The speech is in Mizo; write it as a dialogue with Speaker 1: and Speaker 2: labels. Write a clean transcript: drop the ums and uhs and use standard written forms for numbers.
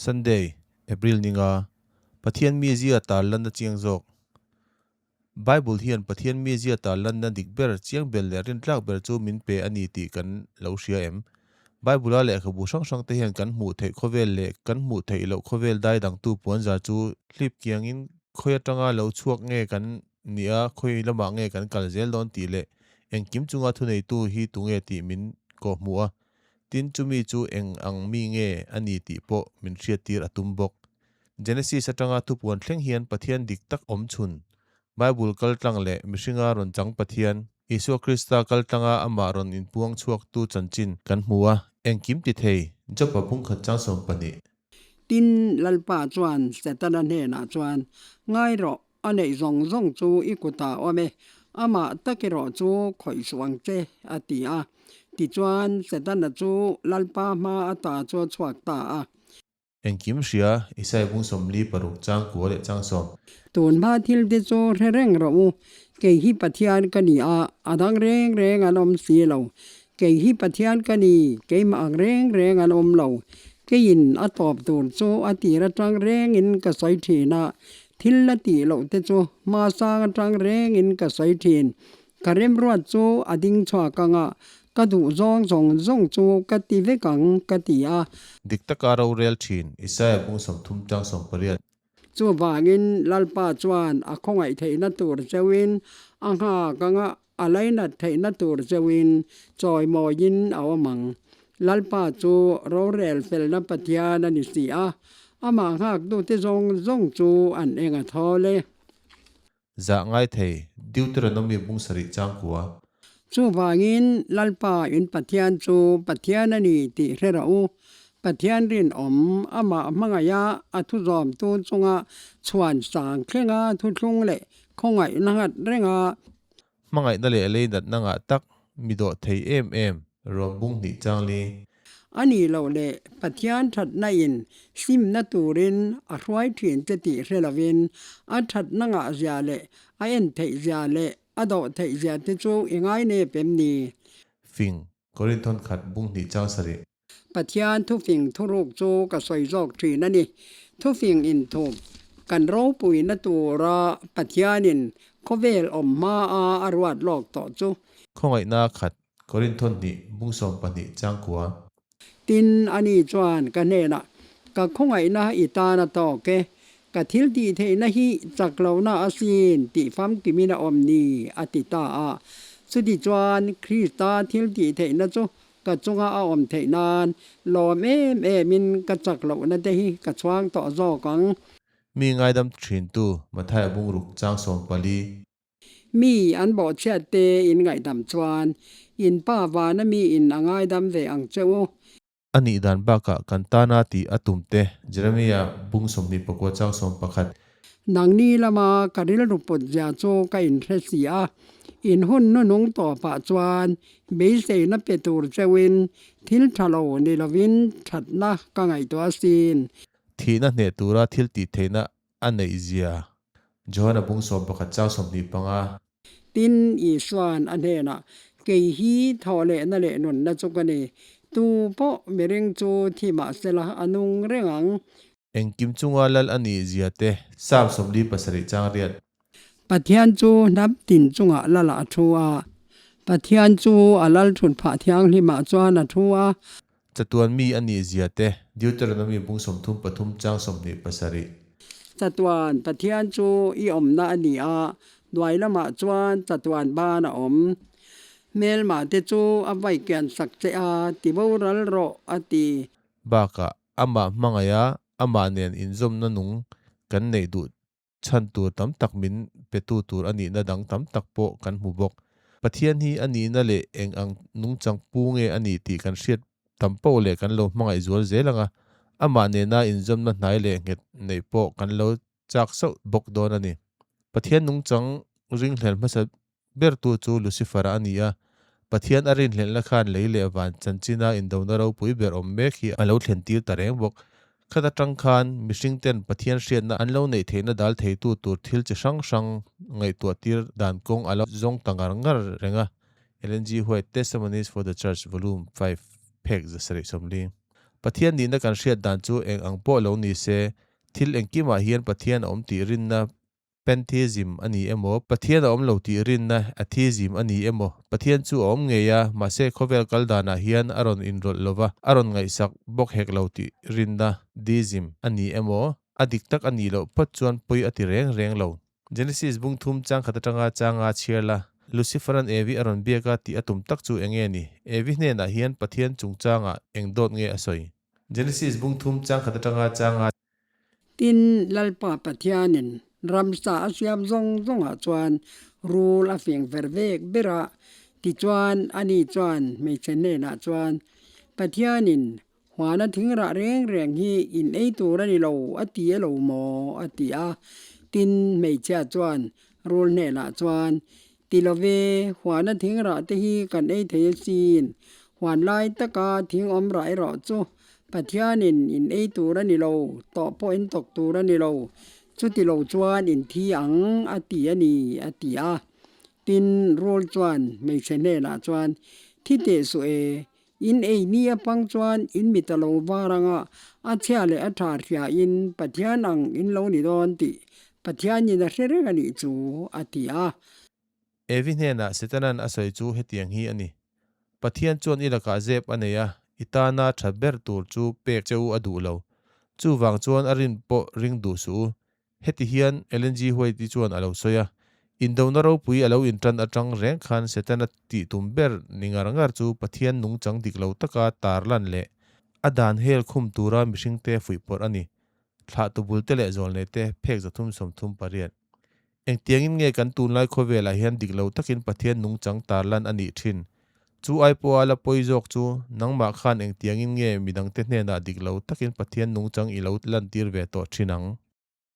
Speaker 1: Sunday, April ni nga, Pathian mizia tarlanna chiang zawk. Bible hian Pathian mizia tarlanna dik ber, chiang ber leh rintlak ber chu min pe a ni tih kan lo hria em? Bible-a lehkhabu hrang hrangte hian kan hmuh theih khawvel leh kan hmuh theih loh khawvel dai dangtu puanzar chu hlip kiangin khawi atanga lo chhuak nge kan nia, khawi lamah nge kan kal zel dawn tih leh engkim chunga thuneitu hi tunge tih min kawhhmuh a. Tin, chumi chu eng ang mi nge a ni tih pawh min hriattir a tum bawk. Genesis atanga thupuan thleng hian Pathian dik tak awm chhun, Bible kaltlang leh mihringa rawn chang Pathian, Isua Krista kaltlanga amah rawn inpuang chhuaktu chanchin kan hmu a, engkim ti thei, Job-a bungkhat chang 12.
Speaker 2: Tin, Lalpa chuan Setana hnenah chuan, Ngai rawh, a neih zawng zawng chu i kutah awm e, amah tak erawh chu khawih suh ang che, a ti a. Tichuan, Setana chu Lalpa hma ata chu a chhuak ta a.
Speaker 1: Engkim hria, Isai bung 46 chang kua leh chang 10.
Speaker 2: Tun hma thil te chu hre reng rawh u, kei hi Pathian ka ni a, a dang reng reng an awm si lo. Kei hi Pathian ka ni, keimah ang reng reng an awm lo. Keiin a tawp tur chu a tir atang rengin ka sawi thin a, thil la tih loh te chu hma sang atang rengin ka sawi thin. Ka remruat chu a ding chhuak ang a, ka duh zawng zawng zawng chu ka ti vek ang ka ti a.
Speaker 1: Dik taka rorel thin, Isaiah bung 30 chang 18.
Speaker 2: Chuvangin Lalpa chuan a khawngaih theihna tur cheuhin, a nghak anga a lainat theihna tur cheuhin chawimawiin a awm ang. Lalpa chu rorel felna Pathian a ni si a, amah nghaktute zawng zawng chu an eng a thawl e.
Speaker 1: Zah ngai thei, Deuteronomy bung 7 chang 9.
Speaker 2: Chuvangin Lalpa in Pathian chu Pathian a ni tih hre rawh u. Pathian rinawm amah hmangaiha a thuzawmtu chunga chhuan sang thlenga thuthlung leh khawngaihna nghat renga.
Speaker 1: Hmangaihna leh leinatna ngah tak mi dawh thei em em Rom bung 2 chang 4.
Speaker 2: A nih loh leh Pathian thatna in simna turin a hruai thin che tih hre lovin a thatna ngah zia leh a en theih zia leh a dawh theih zia te chu i ngai nep em ni?
Speaker 1: Fing, Korinthon khat bung 2 chang 7.
Speaker 2: Pathian thufing thuruk chu ka sawi zawk thin a ni. Thufing inthup kan ropuina tura Pathianin khawvel awm hmaa a ruat lawk tawh chu.
Speaker 1: Khawngaihna khat, Korinthon 2 bung 12 chang 9.
Speaker 2: Tin, ani chuan ka hnenah, Ka khawngaihna i tan a tawk e, ka thil tih theihna hi chak lohna asin tih famkimin a awm ni, a ti ta a. Chutichuan, Krista thil tih theihna chu ka chunga a awm theih nan lawm em emin ka chak lohna te hi ka chhuang tawh zawk ang.
Speaker 1: Mi ngaidam thintu Mathaia bungruk chang 14.
Speaker 2: Mi an bawhchhiat te in ngaihdam chuan in pa vana mi in a ngaidam ve ang che u.
Speaker 1: A nih dan bakah kan tana tih a tum te. Jeremiah bung 29 chang 11.
Speaker 2: Nangni lama ka rilru put zia chu ka inhre si a, in hun nunung tawpah chuan beiseina pe tur cheuhin thil tha lo ni lovin thatna ka ngaihtuah asin.
Speaker 1: Thihna hneh tura thil tih theihna a neih zia. Johana bung 11 chang 25.
Speaker 2: Tin, Isua'n a hnenah, Kei hi thaw lehna leh nunna chu ka ni. Tu pawh miring chu thi mah sela a nung reng ang.
Speaker 1: Engkim chunga lal a nih zia te. Psalm 47 chang 8.
Speaker 2: Pathian chu hnam tin chungah lalah a thu a. Pathian chu a lal thut phah thianghlimah chuan a thu a.
Speaker 1: Chatuan mi a nih zia te. Deuteronomy bung 33 chang 27.
Speaker 2: Chatuan Pathian chu i awmna a ni a, hnuai lamah chuan chatuan ban a awm. Hmelmah te chu a vai kian sak che a, ti boral rawh, a ti.
Speaker 1: Bakah amah hmangaiha amah nen inzawmna nung kan neih duh chhan tur tam tak min petu tur a nihna dang tam tak pawh kan hmu bawk. Pathian hi a nihna leh eng ang nungchang pu nge a nih tih kan hriat tam poh leh kan lo hmangaih zual zel ang a, amah nena inzawmna hnai leh nghet neih pawh kan lo chak sauh bawk dawn a ni. Pathian nungchang ringhlel hmasa bertu chu Lucifer-a a ni a, Pathian a rinhlelhna khan lei leh van chanchina indona ropui ber awm mek hi a lo thlen tir ta reng bawk. Khat atang khan mihringten Pathian hriatna an lo neih theihna dal theitu tur thil chi hrang hrang ngaihtuah tir dan kawng a lo zawng ta ngar ngar reng a. Ellen G. White, Testimonies for the Church, Volume 5, phek 740. Pathian nihna kan hriat dan chu eng ang pawh lo ni se, thil engkimah hian Pathian a awm tih rinna Pantheism a ni emaw, Pathian a awm lo tih rinna Atheism a ni emaw, Pathian chu a awm ngei a, mahse khawvel kal danah hian a rawn inrawlh lova, a rawn ngaihsak bawk hek lo tih rinna Deism a ni emaw, a dik tak a nih loh phawt chuan pawi a ti reng reng lo. Genesis bung thum chang khat atanga changa chhiar la, Lucifer-a'n Evi a rawn biak a tih a tum tak chu eng nge ni? Evi hnenah hian Pathian chungchangah eng dawt nge a sawi? Genesis bung thum chang khat atanga changa.
Speaker 2: Tin, Lalpa Pathianin ramsa a siam zawng zawngah chuan rul a fing ver vek ber a, tichuan ani chuan hmeichhe hnenah chuan, Pathianin huana thing rah reng reng hi in ei tur a ni lo a ti a lo maw? a ti a. Tin, hmeichhia chuan rul hnenah chuan, Ti lo ve, huana thing rah te hi kan ei thei asin. Huan lai taka thing awm rah erawh chu Pathianin in ei tur a ni lo, tawh pawh in tawk tur a ni lo. Chuti lo chuan in thi ang a ti a ni, a ti a. Tin, rul chuan hmeichhe hnenah chuan, Thi teh suh e, in ei ni apang chuan in mit a lo var anga a chhia leh a tha hriain Pathian ang in lo ni dawn tih Pathianin a hre reng a nih chu, a ti a.
Speaker 1: Evi hnenah Setanan a sawi chu hetiang hi a ni, Pathian chuan i lakah zep a nei a, i tana tha ber tur chu pek che u a duh lo. Chuvang chuan a rin pawh ring duh suh u. Heti hian Ellen G. White-i chuan a lo sawi a, Indona ropui a lo intan atang reng khan Setana tih tum ber ni ngar ngar chu Pathian nungchang dik lo taka tarlan leh a dan hel khum tura mihringte fuihpawrh a ni. Thlahtu bulte leh zawlneite phek 338. Engtiangin nge kan tunlai khawvelah hian dik lo takin Pathian nungchang tarlan a nih thin? Chu ai pawha la pawi zawk chu nangmah khan engtiangin nge midangte hnenah dik lo takin Pathian nungchang i lo lantir ve tawh thin ang?